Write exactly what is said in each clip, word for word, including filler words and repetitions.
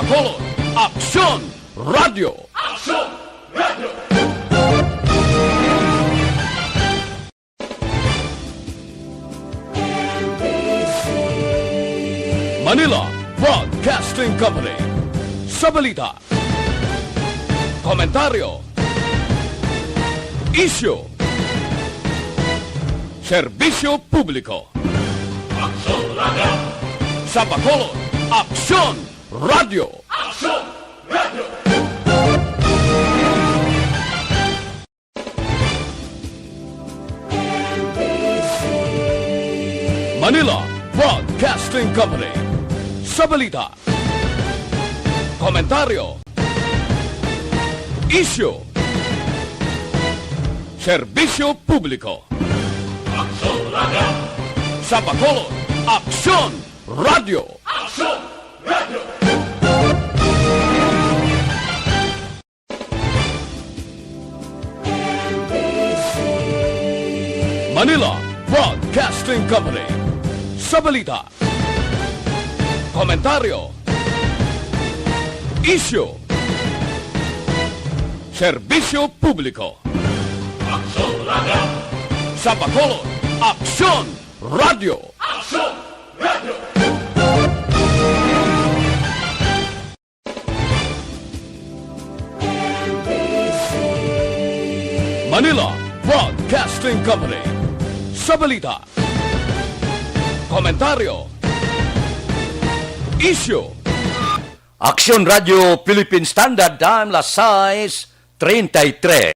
Bacolod, Aksyon Radio. Aksyon Radio. Manila Broadcasting Company. Sa balita, komentaryo, isyu, serbisyo publiko. Aksyon Radio. Sa Bacolod, Aksyon Radio. Aksyon Radio. Manila Broadcasting Company. Sa balita, komentaryo, isyu, serbisyo publiko. Aksyon Radio. Sa Bacolod, Aksyon Radio. Aksyon Radio. Manila Broadcasting Company. Sa balita, komentaryo, isyu, serbisyo publiko. Aksyon Radio. Sa Bacolod, Aksyon Radio. Aksyon Radio. Manila Broadcasting Company. Sa balita, komentaryo, isyu. Aksyon Radio Philippine Standard Time, las sais treinta y tres.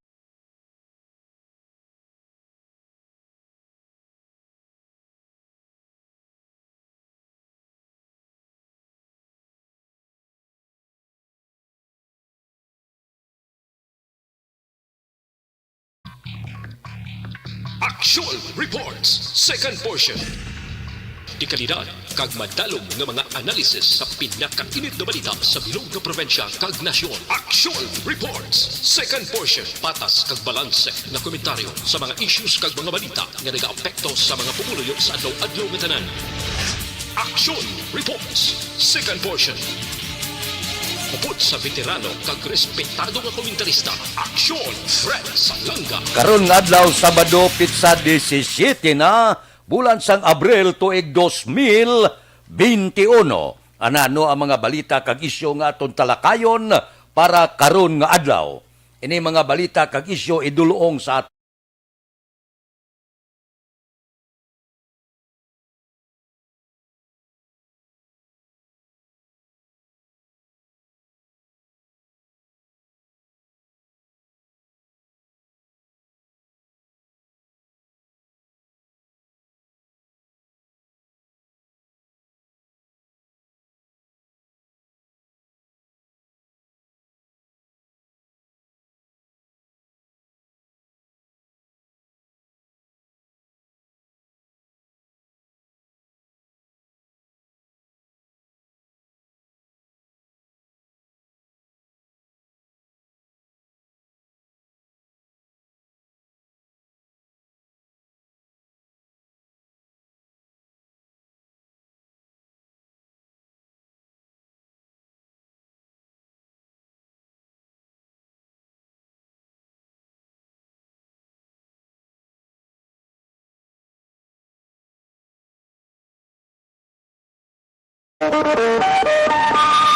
Aksyon Reports, second portion. Dekalidad kag madalom nga mga analisis sa pinakainit nga balita sa bilog nga probinsya kag nasyon. Aksyon Reports, second portion. Patas kag balanse nga komentaryo sa mga issues kag mga balita nga nagaapekto sa mga pumuluyo sa adlaw-adlaw nga tanan. Aksyon Reports, second portion. Upod sa veterano kag respetado nga komentarista, Aksyon Fred Salanga. Karon nga adlaw, Sabado, pitsa disisiete na, bulan sang Abril, tuig dos mil benti uno. Anano ang mga balita kag isyu nga aton talakayon para karon nga adlaw? Ini mga balita kag isyu idul-ong sa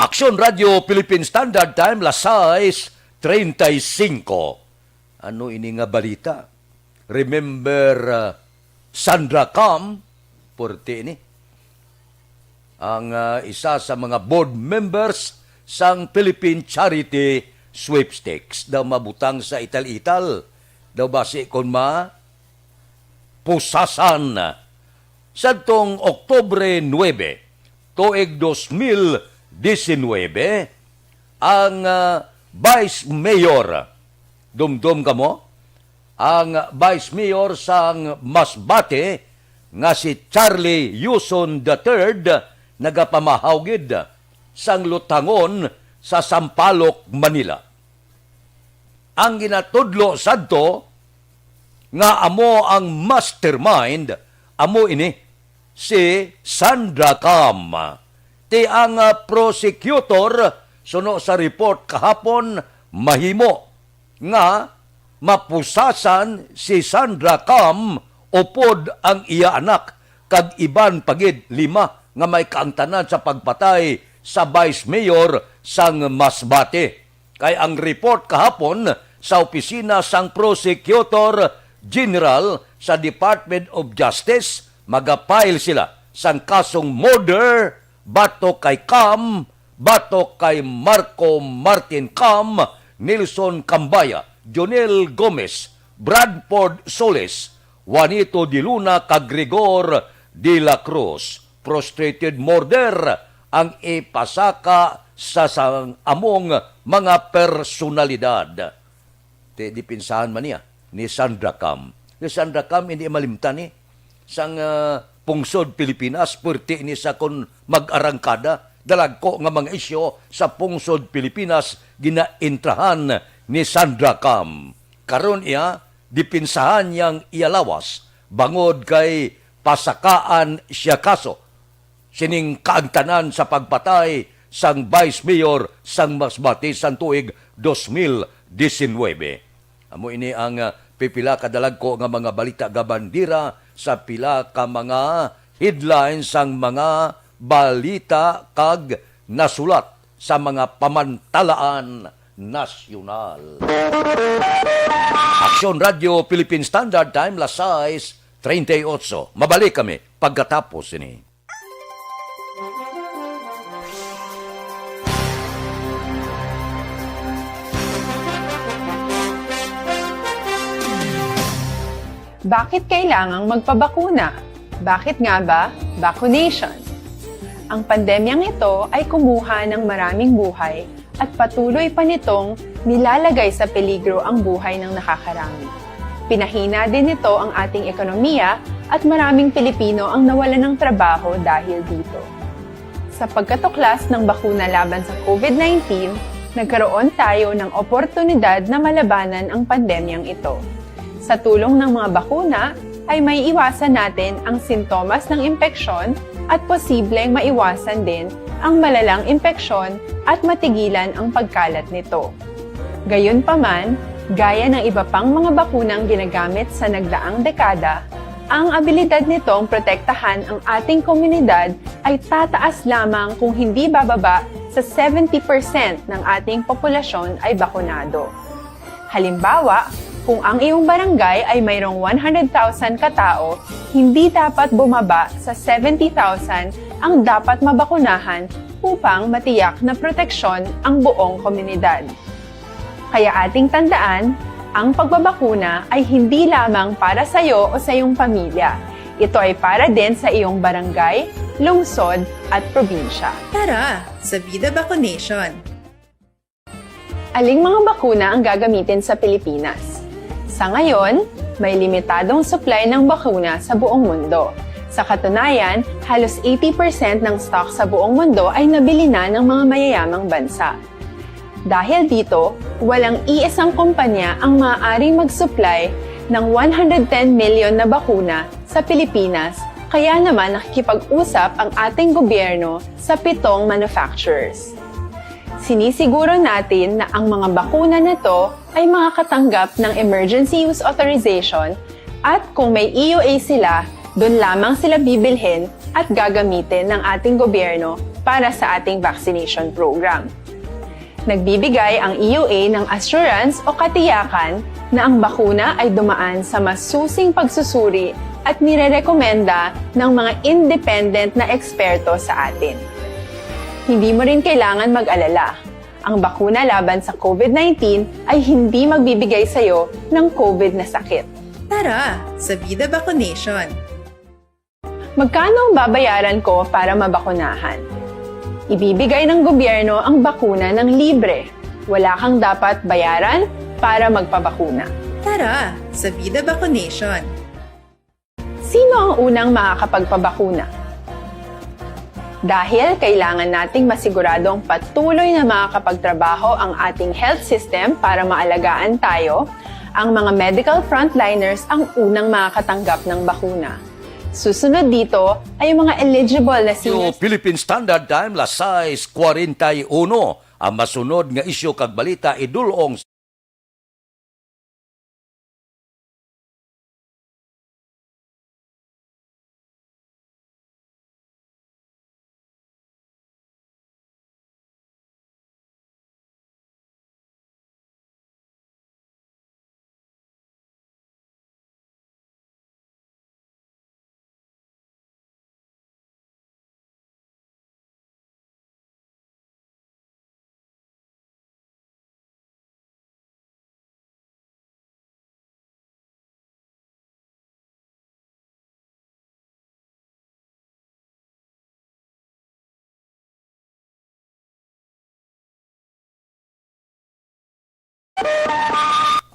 Aksyon Radio Philippine Standard Time, las sais treinta y cinco. Ano ini nga balita? Remember, uh, Sandra Cam, puwerte ini. Ang, uh, isa sa mga board members sang Philippine Charity Sweepstakes daw mabutang sa ital-ital. Daw basi kon ma-, pusasan. Sadtong Oktubre nuebe, tuig dos mil disinwebe, ang, ah, Vice Mayor, dumdum kamo? Ang Vice Mayor sang Masbate nga si Charlie Yuson the third nagapamahaw gid sang lutangon sa Sampaloc, Manila. Ang ginatudlo sadto nga amo ang mastermind, amo ini si Sandra Cam. Ti ang, ah, prosecutor Suno sa report kahapon, mahimo nga mapusasan si Sandra Cam upod ang iya anak kag iban pa gid lima nga may kaangtanan sa pagpatay sa Vice Mayor sang Masbate. Kay ang report kahapon sa opisina sang Prosecutor General sa Department of Justice, magapile sila sang kasong murder batok kay Cam, batok kay Marco Martin Cam, Nelson Cambaya, Jonel Gomez, Bradford Solis, Juanito de Luna kag Rigor de la Cruz. Frustrated murder ang ipasaka sa sang among mga personalidad. Ti, dipinsahan man niya ni Sandra Cam. Si Sandra Cam, hindi malimtan ni sang, ah, pungsod Pilipinas, puwerte ini sa kon mag-arangkada, dalagko nga mga isyu sa pungsod Pilipinas ginaintrahan ni Sandra Cam. Karon iya, dipinsahan niyang iya lawas bangod kay pasakaan siya kaso sining kaangtanan sa pagpatay sang Vice Mayor sang Masbate sang tuig dos mil disinwebe. Amo ini ang, ah, pipila ka dalagko nga mga balita gabandira sa pila ka mga headlines sang mga balita kag nasulat sa mga pamantalaan nasyonal. Aksyon Radio Philippine Standard Time, las sais treinta y ocho. Mabalik kami pagkatapos ini. Bakit kailangang magpabakuna? Bakit nga ba vaccination? Ang pandemyang ito ay kumuha ng maraming buhay at patuloy pa nitong nilalagay sa peligro ang buhay ng nakakarami. Pinahina din nito ang ating ekonomiya at maraming Pilipino ang nawalan ng trabaho dahil dito. Sa pagkatuklas ng bakuna laban sa COVID nineteen, nagkaroon tayo ng oportunidad na malabanan ang pandemyang ito. Sa tulong ng mga bakuna, ay maiiwasan natin ang sintomas ng impeksyon at posibleng maiwasan din ang malalang impeksyon at matigilan ang pagkalat nito. Gayunpaman, gaya ng iba pang mga bakunang ginagamit sa nagdaang dekada, ang abilidad nitong protektahan ang ating komunidad ay tataas lamang kung hindi bababa sa seventy percent ng ating populasyon ay bakunado. Halimbawa, kung ang iyong barangay ay mayroong one hundred thousand katao, hindi dapat bumaba sa seventy thousand ang dapat mabakunahan upang matiyak na proteksyon ang buong komunidad. Kaya ating tandaan, ang pagbabakuna ay hindi lamang para sa iyo o sa iyong pamilya. Ito ay para din sa iyong barangay, lungsod, at probinsya. Tara sa Vida Vaccination! Aling mga bakuna ang gagamitin sa Pilipinas? Sa ngayon, may limitadong supply ng bakuna sa buong mundo. Sa katunayan, halos eighty percent ng stock sa buong mundo ay nabili na ng mga mayayamang bansa. Dahil dito, walang iisang kumpanya ang maaaring mag-supply ng one hundred ten million na bakuna sa Pilipinas, kaya naman nakikipag-usap ang ating gobyerno sa pitong manufacturers. Sinisiguro natin na ang mga bakuna na to ay makakatanggap ng emergency use authorization at kung may E U A sila, doon lamang sila bibilhin at gagamitin ng ating gobyerno para sa ating vaccination program. Nagbibigay ang E U A ng assurance o katiyakan na ang bakuna ay dumaan sa masusing pagsusuri at nirerekomenda ng mga independent na eksperto sa atin. Hindi mo rin kailangan mag-alala. Ang bakuna laban sa COVID nineteen ay hindi magbibigay sa iyo ng COVID na sakit. Tara sa Vida Vaccination! Magkano ang babayaran ko para mabakunahan? Ibibigay ng gobyerno ang bakuna ng libre. Wala kang dapat bayaran para magpabakuna. Tara sa Vida Vaccination! Sino ang unang makakapagpabakuna? Dahil kailangan nating masiguradong patuloy na makakapagtrabaho ang ating health system para maalagaan tayo, ang mga medical frontliners ang unang makakatanggap ng bakuna. Susunod dito ay ang mga eligible na senior Philippine Standard Time, las sais cuarenta y uno. Ang masunod nga isyu kag balita idul-ong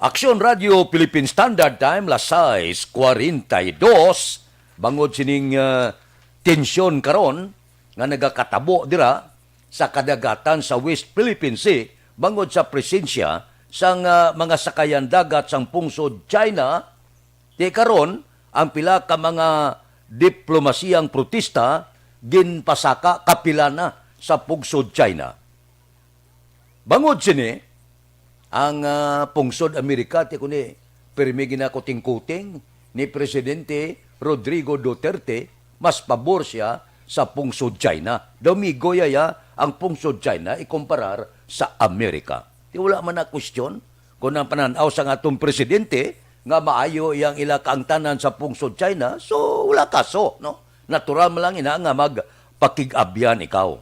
Aksyon Radio Philippine Standard Time, las sais cuarenta y dos, bangod sining, ah, tensyon karon nga nagakatabo dira sa kadagatan sa West Philippine Sea bangod sa presensya sang, ah, mga sakayan dagat sang pungsod China. Ti karon, ang pila ka mga diplomasiyang protesta ginpasaka, kapila na sa pungsod China. Bangod sini, ang, ah, pungsod Amerika, ti kuno pirmi ginakuting-kuting ni Presidente Rodrigo Duterte, mas pabor siya sa pungsod China. Daw migo ya ang pungsod China ikumparar sa Amerika. Ti wala man na question kung ang panan-aw sang atong presidente nga maayo iyang ila kaangtanan sa pungsod China, so wala kaso, no? Natural man lang ina nga magpakig-abyan ikaw.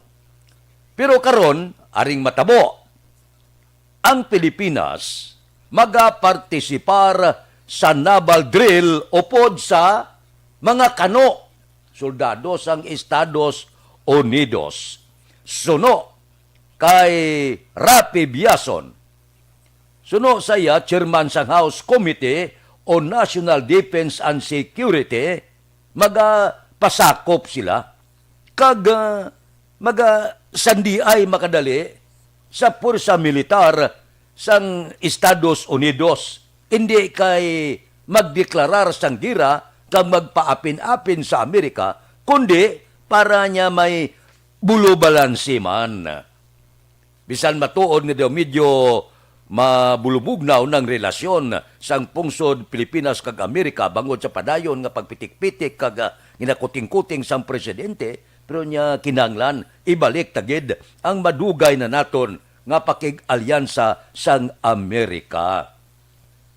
Pero karon, aring matabo, ang Pilipinas magapartisipar sa naval drill upod sa mga kano, soldado sang Estados Unidos. Suno kay Raffy Biason, suno sa iya, chairman sang House Committee on National Defense and Security, magapasakop sila kag, ah, magasandiay makadali sa pwersa militar sang Estados Unidos, indi kay magdeklarar sang gira kag magpaapin-apin sa Amerika, kundi para niya may bulobalansi man. Bisan matuod nga daw medyo mabulubugnaw nang relasyon sang pungsod Pilipinas kag Amerika bangod sa padayon nga pagpitik-pitik kag, ah, ginakuting-kuting sang presidente, pero niya kinahanglan ibalik ta gid ang madugay na naton nga pakig-alyansa sang Amerika.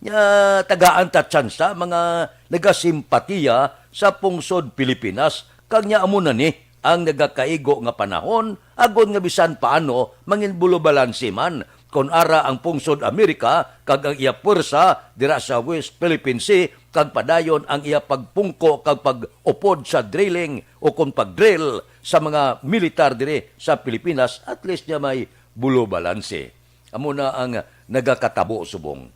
Nya, tagaan ta tsansa mga nagasimpatiya sa pungsod Pilipinas, kag nya amo na ni ang nagakaigo nga panahon, agod nga bisan paano mangin bulobalansi man, kon ara ang pungsod Amerika kag ang iya pwersa dira sa West Philippine Sea, kag padayon ang iya pagpungko kag pag-upod sa drilling o kon pag-drill sa mga militar diri sa Pilipinas, at least niya may bulobalansi. Amo na ang nagakatabo subong.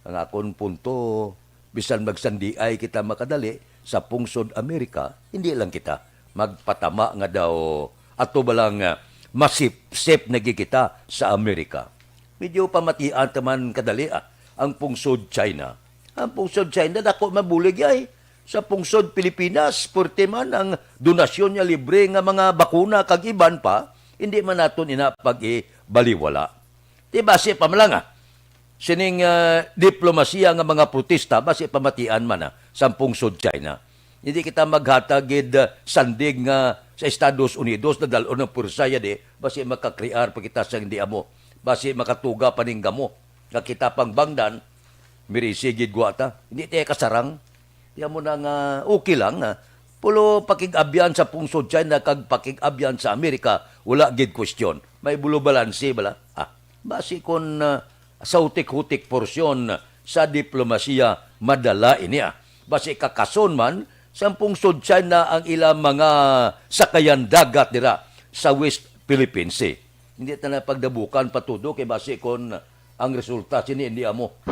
Ang akon punto, bisan magsandiay kita makadali sa pungsod Amerika, hindi lang kita magpatama nga daw ato ba lang, ah, masipsip na gid kita sa Amerika. Medyo pamatian ta man kadali, ah, ang pungsod China. Ang pungsod China, dako man bulig ay. Sa pungsod Pilipinas, pwerte man ang donasyon niya libre nga mga bakuna kag iban pa, hindi man naton ina pag-ibaliwala. Di basi pa man lang, ah, sining, ah, diplomasiya nga mga protesta, basi pamatian man, ah, sang pungsod China. Hindi kita maghatag gid, ah, sandig nga sa Estados Unidos na dal-on ang pwersa ya di, basi makakrear pa kita sang hindi amo. Basi makatuga pa ning gamo. Nga kita pang bangdan, mirisi gid gwa ta. Hindi tayo kasarang. Di amo na nga okay lang, ah. Pulo pakig-abyan sa pungsod China kag pakig-abyan sa Amerika, wala gid question. May bulo balanse bala. Ah, basi kon, ah, sa hutik-hutik porsyon sa diplomasiya madala ini, ah. Basi kakason man sang pungsod China ang ilang mga sakayan dagat dira sa West Philippine Sea. Hindi ta na pagdabukan pa todo kay basi kon ang resulta sini hindi amo.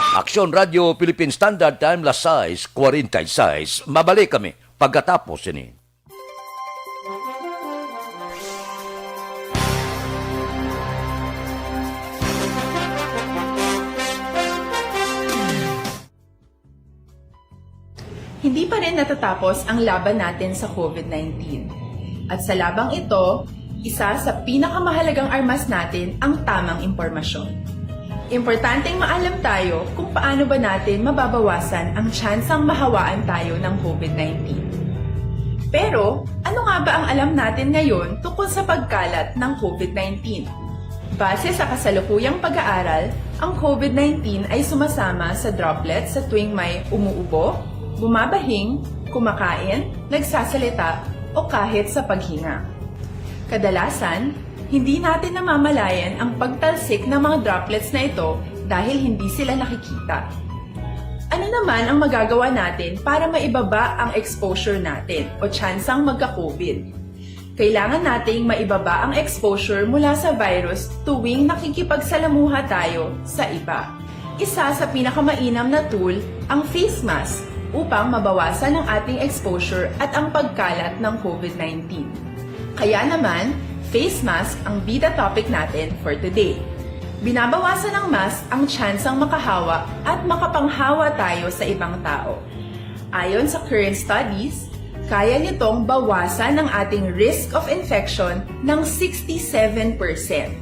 Aksyon Radio Philippine Standard Time, las sais cuarenta y seis. Mabalik kami pagkatapos sini. Hindi pa rin natatapos ang laban natin sa COVID nineteen. At sa labang ito, Isa sa pinakamahalagang armas natin ang tamang impormasyon. Importanteng maalam tayo kung paano ba natin mababawasan ang tsansang mahawaan tayo ng COVID nineteen. Pero, ano nga ba ang alam natin ngayon tungkol sa pagkalat ng COVID nineteen? Base sa kasalukuyang pag-aaral, ang COVID nineteen ay sumasama sa droplets sa tuwing may umuubo, bumabahing, kumakain, nagsasalita, o kahit sa paghinga. Kadalasan, hindi natin namamalayan ang pagtalsik ng mga droplets na ito dahil hindi sila nakikita. Ano naman ang magagawa natin para maibaba ang exposure natin o tsansang magka-COVID? Kailangan nating maibaba ang exposure mula sa virus tuwing nakikipagsalamuha tayo sa iba. Isa sa pinakamainam na tool ang face mask upang mabawasan ang ating exposure at ang pagkalat ng COVID nineteen. Kaya naman, face mask ang bida topic natin for today. Binabawasan ng mask ang tsansang makahawa at makapanghawa tayo sa ibang tao. Ayon sa current studies, kaya nitong bawasan ang ating risk of infection ng sixty-seven percent.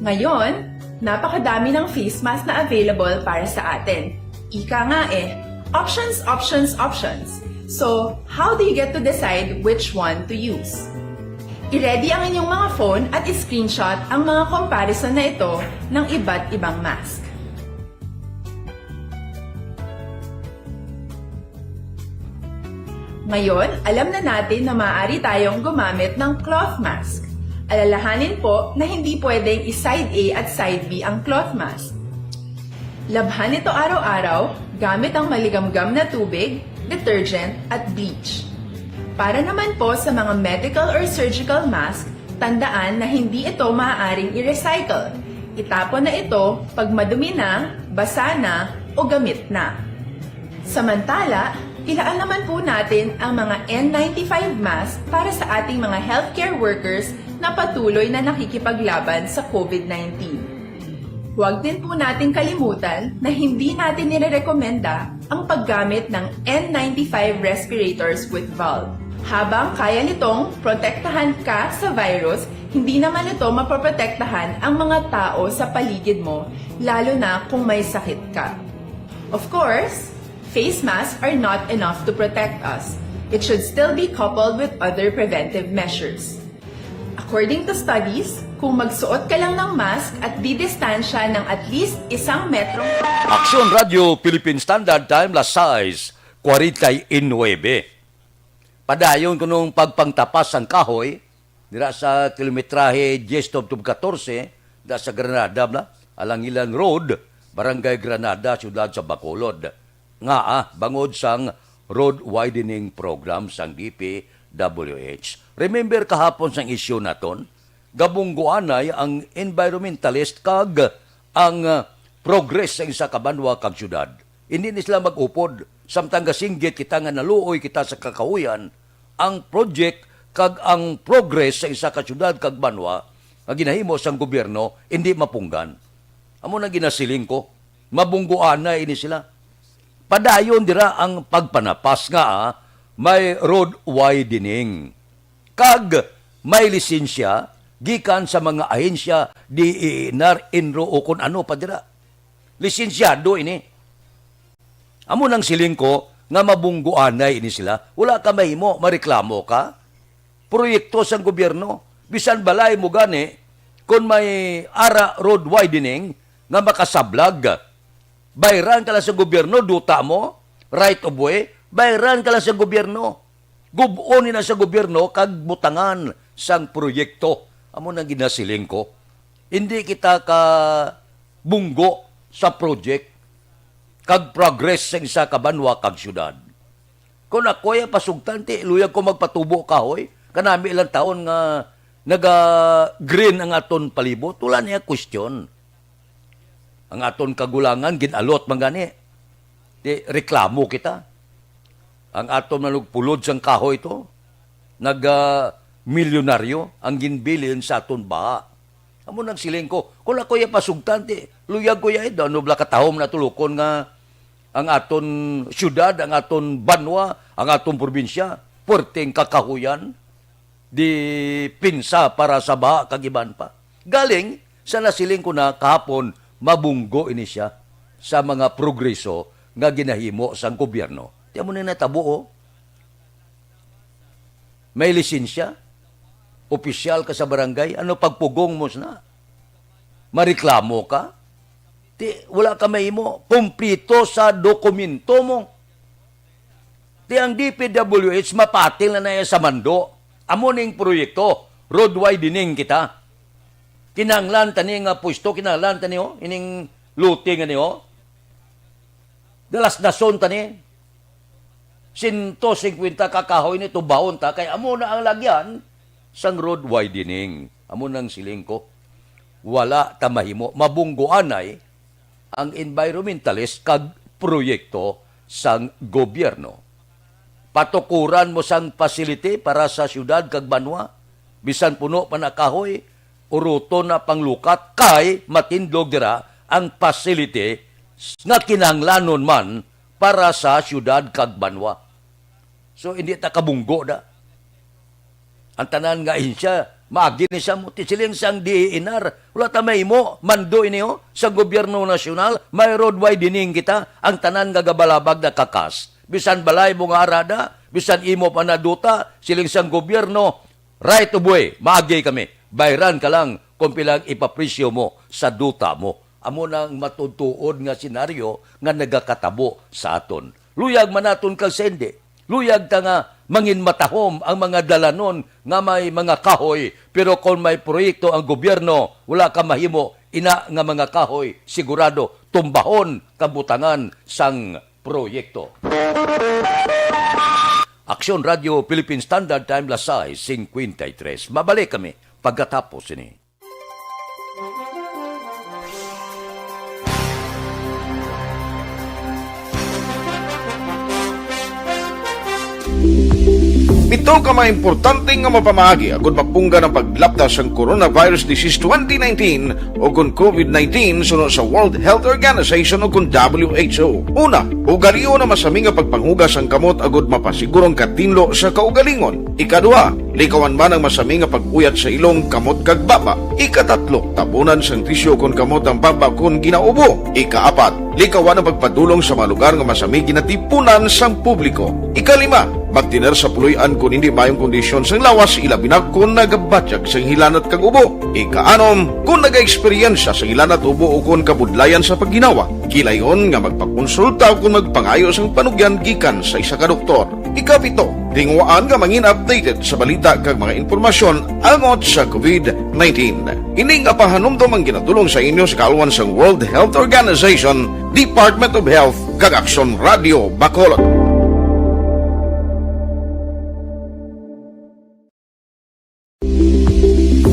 Ngayon, napakadami ng face mask na available para sa atin. Ika nga eh, options, options, options. So, how do you get to decide which one to use? I-ready ang inyong mga phone at i-screenshot ang mga comparison na ito ng iba't ibang mask. Ngayon, alam na natin na maaari tayong gumamit ng cloth mask. Alalahanin po na hindi pwedeng i-side A at side B ang cloth mask. Labhan ito araw-araw gamit ang maligamgam na tubig, detergent, at bleach. Para naman po sa mga medical or surgical mask, tandaan na hindi ito maaaring i-recycle. Itapon na ito pag madumi na, basa na, o gamit na. Samantala, ilaan naman po natin ang mga N ninety-five mask para sa ating mga healthcare workers na patuloy na nakikipaglaban sa COVID nineteen. Huwag din po nating kalimutan na hindi natin nirerekomenda ang paggamit ng N ninety-five respirators with valve. Habang kaya nitong protektahan ka sa virus, hindi naman ito mapoprotektahan ang mga tao sa paligid mo, lalo na kung may sakit ka. Of course, face masks are not enough to protect us. It should still be coupled with other preventive measures. According to studies, kung magsuot ka lang ng mask at didistansya ng at least isang metrong Aksyon Radio Philippine Standard Time, las sais cuarenta y nueve. Padayon kunong pagpangtapas sang kahoy dira sa kilometrahe diez tubtob katorse, dira sa Granada, bla, Alangilan Road, Barangay Granada, Siyudad sa Bacolod, nga, ah, bangod sang road widening program sang D P W H. Remember kahapon sang isyu naton, gabunggoanay ang environmentalist kag ang, ah, progress sa isa ka banwa kag syudad. Indi ni sila mag-upod, samtang gasinggit kita nga naluoy kita sa kakahuyan, ang project kag ang progress sa isa ka syudad kag banwa nga ginahimo sang gobyerno indi mapunggan. Amo na ginasiling ko, mabunggoanay ini sila. Padayon dira ang pagpanapas nga, ah, may road widening kag may lisensya gikan sa mga ahensya, D E N R, ENRO, o kun ano pa dira. Lisensyado ini. Amo nang siling ko nga mabunggoanay ini sila. Wala ka mahimo, mareklamo ka. Proyekto sang gobyerno. Bisan balay mo gani, kon may ara road widening nga makasablag, bayran ka lang sa gobyerno, duta mo, right of way, bayran ka lang sa gobyerno. Gub-on ni na sa gobyerno kag butangan sang proyekto. Amo nang ginasiling ko. Hindi kita ka bunggo sa project kag progress sa isa ka banwa kag syudad. Kung ako ya pasugtan, ti luyag ko magpatubo kahoy. Kanami lang taon nga naga-green ang aton palibot. Wala niya question. Ang aton kagulangan, gin-alot man gani. Ti reklamo kita. Ang aton manugpulod sang kahoy to, naga milyonaryo ang ginbilin sa aton baha. Amo nagsiling ko, kung ako ya pasugtan, ti luyag ko ya, eh, daw ano bala katahom na tulukon nga ang aton syudad, ang aton banwa, ang aton probinsya, puwerteng kakahuyan. depensa para sa baha kag iban pa. Galing sa nasiling ko na kahapon, mabunggo ini siya sa mga progreso nga ginahimo sang gobyerno. Ti amo ni natabo, oh. May lisensya, opisyal ka sa barangay, ano pagpugong mo na? Mareklamo ka? Ti, wala ka mahimo. Kompleto sa dokumento mo. Ti ang D P W H mapatil na na iya sa mando. Amo ning proyekto, road widening kita. Kinahanglan tani nga pwesto, kinahanglan tani, oh, ining lote nga ni, oh. Dalas nason tani. Sento singkwenta ka kahoy ni tubahon ta, kay amo na ang lagyan sang road widening. Amo nang siling ko. Wala ta mahimo. Mabunggoanay ang environmentalist kag proyekto sang gobyerno. Patukuran mo sang facility para sa siyudad kag banwa, bisan puno pa na kahoy, uruton na panglukat kay matindog dira ang facility nga kinahanglanon man para sa siyudad kag banwa. So, hindi ta kabunggo da. Ang tanan nga ahensya, maagi ni siya mo. Ti siling sang D E N R, wala ta mahimo, mando ini, oh, sa gobyerno nasyonal, may road widening kita, ang tanan nga gabalabag nakakas. Bisan balay mo nga arada, bisan imo pa na duta, siling sang gobyerno, right of way, maagi kami. Bayran ka lang kung pila ang ipapresyo mo sa duta mo. Amo na ang matutuod nga senaryo nga nagakatabo sa aton. Luyag man naton kag sa hindi. Luyag ta nga manginmatahom ang mga dalanon nga may mga kahoy, pero kon may proyekto ang gobyerno, wala ka mahimo ina nga mga kahoy, sigurado tumbahon kabutangan sang proyekto. Aksyon Radio Philippine Standard Time, las sais cincuenta y tres. Mabalik kami pagkatapos ini. Pito ka mga importante nga mapamaagi agud mapunggan ang paglapta sang coronavirus disease twenty nineteen o kon covid nineteen suno sa World Health Organization o kon W H O. Una, ugalion ang masami nga pagpanghugas sang kamot agud mapasiguro ang katinlo sa kaugalingon. Ikaduha, likawan man ang masami nga pag-uyat sa ilong, kamot, kag baba. Ikatatlo, tabunan sang tisyu kon kamot ang baba kon ginaubo. Ikaapat, likawan ang pagpadulong sa mga lugar nga masami ginatipunan sang publiko. Ikalima, magtener sa puloy-an kon hindi maayong kondisyon sang lawas, ilabi na kon nagabatyag sang hilanat kag ubo. Ikaanom, kon nagaeksperyensya sang hilanat, ubo, o kon kabudlayan sa pagginawa, kilayon nga magpakonsulta o kon magpangayo sang panugyan gikan sa isa ka doktor. Ikapito, tinguhaan nga mangin updated sa balita kag mga impormasyon angot sa covid nineteen. Ini nga pahanumdom ang ginatulong sa inyo sa kaalwan sang World Health Organization, Department of Health, kag Aksyon Radio Bacolod.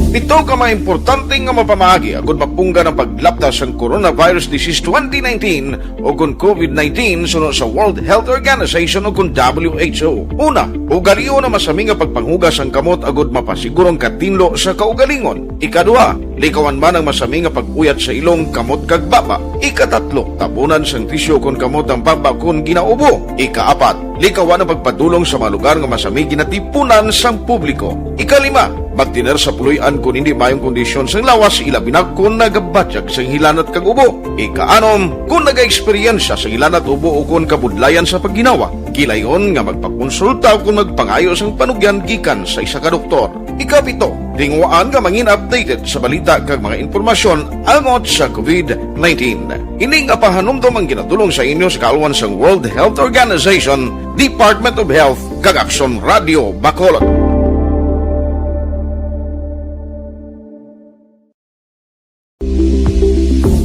Pito ka mga importante nga mapamaagi agud mapunggan ang paglapta sang coronavirus disease twenty nineteen o kon covid nineteen suno sa World Health Organization o kon W H O. Una, ugalion ang masami nga pagpanghugas sang kamot agud mapasiguro ang katinlo sa kaugalingon. Ikaduha, likawan man ang masami nga pag-uyat sa ilong, kamot, kag baba. Ikatatlo, tabunan sang tisyu kon kamot ang baba kon ginaubo. Ikaapat, likawan ang pagpadulong sa mga lugar nga masami ginatipunan sang publiko. Ikalima, magtener sa puloy-an kon hindi maayong kondisyon sang lawas, ilabi na kon nagabatyag sang hilanat kag ubo. Ikaanom, kon nagaeksperyensya sang hilanat, ubo, o kon kabudlayan sa pagginawa, kilayon nga magpakonsulta o kon magpangayo sang panugyan gikan sa isa ka doktor. Ikapito, tinguhaan nga mangin updated sa balita kag mga impormasyon angot sa covid nineteen. Ini nga pahanumdom ang ginatulong sa inyo sa kaalwan sang World Health Organization, Department of Health, kag Aksyon Radio Bacolod.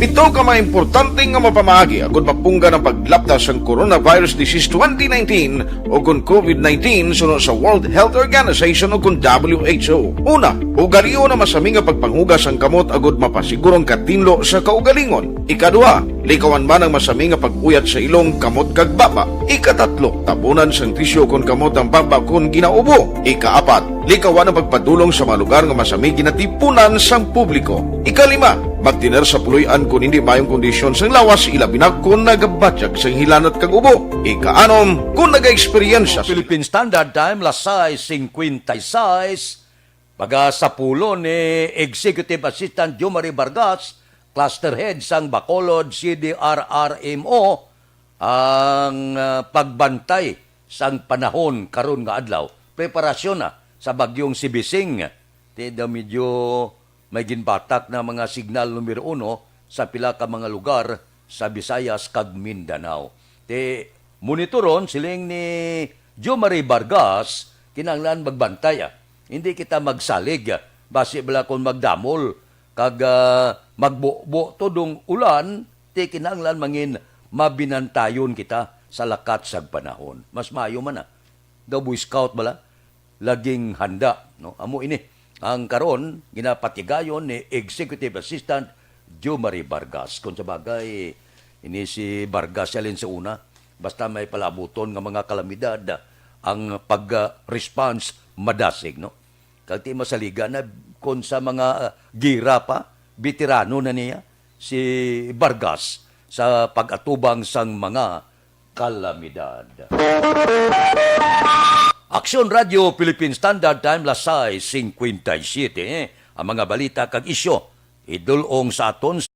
Pito ka mga importante nga mapamaagi agud mapunggan ang paglapta sang coronavirus disease twenty nineteen o kon covid nineteen suno sa World Health Organization o kon W H O. Una, ugalion ang masami nga pagpanghugas sang kamot agud mapasiguro ang katinlo sa kaugalingon. Ikaduha, likawan man ang masami nga pag-uyat sa ilong, kamot, kag baba. Ikatatlo, tabunan sang tisyu kon kamot ang baba kon ginaubo. Ikaapat, likawan ang pagpadulong sa mga lugar nga masami ginatipunan sang publiko. Ikalima, magtener sa puloy-an kon hindi maayong kondisyon sang lawas, ilabi na kon nagabatyag sang hilanat kag ubo. Ikaanom, kon nagaeksperyensya sa Philippine Standard Time, las sais cincuenta y seis, Pagasapulo ni Executive Assistant Jomari Vargas, Cluster Head sang Bacolod C D R R M O, ang, ah, pagbantay sang panahon karon nga adlaw. Preparasyon na sa bagyong Sibising. Ti daw medyo may ginbatak na mga signal numero uno sa pila ka mga lugar sa Visayas kag Mindanao. Ti monitoron, siling ni Jomari Vargas, kinahanglan magbantay, ah. Hindi kita magsalig, ah. Basi bala kung magdamol kag, ah, magbubo to dong ulan, ti kinahanglan mangin mabinantayon kita sa lakat sang panahon. Mas maayo man na. Daw Boy Scout bala, laging handa, no? Amo ini ang karon ginapatigayon ni Executive Assistant Jomari Vargas. Kung sa bagay, ini si Vargas siya sa una, basta may palabuton nga mga kalamidad, ang pag-response madasig, no? Kag ti masaliga na kon sa mga, ah, gira pa, veterano na niya si Vargas sa pag-atubang sang mga kalamidad. Aksyon Radio Philippine Standard Time, las sais cincuenta y siete. Ang mga balita kag isyu idul-ong sa aton sa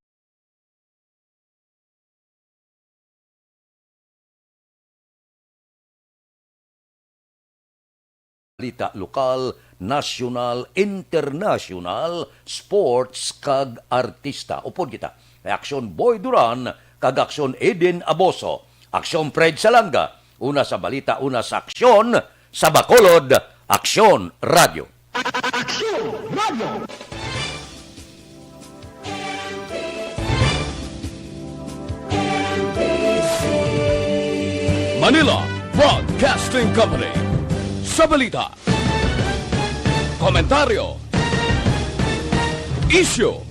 balita lokal, nasyonal, internasyonal, sports, kag artista. Upod kita kay Aksyon Boy Duran kag Aksyon Eden Aboso, Aksyon Fred Salanga, una sa balita, una sa aksyon, sa Bacolod, Aksyon Radio. Aksyon Radio. Manila Broadcasting Company. Sa balita, komentaryo, isyu,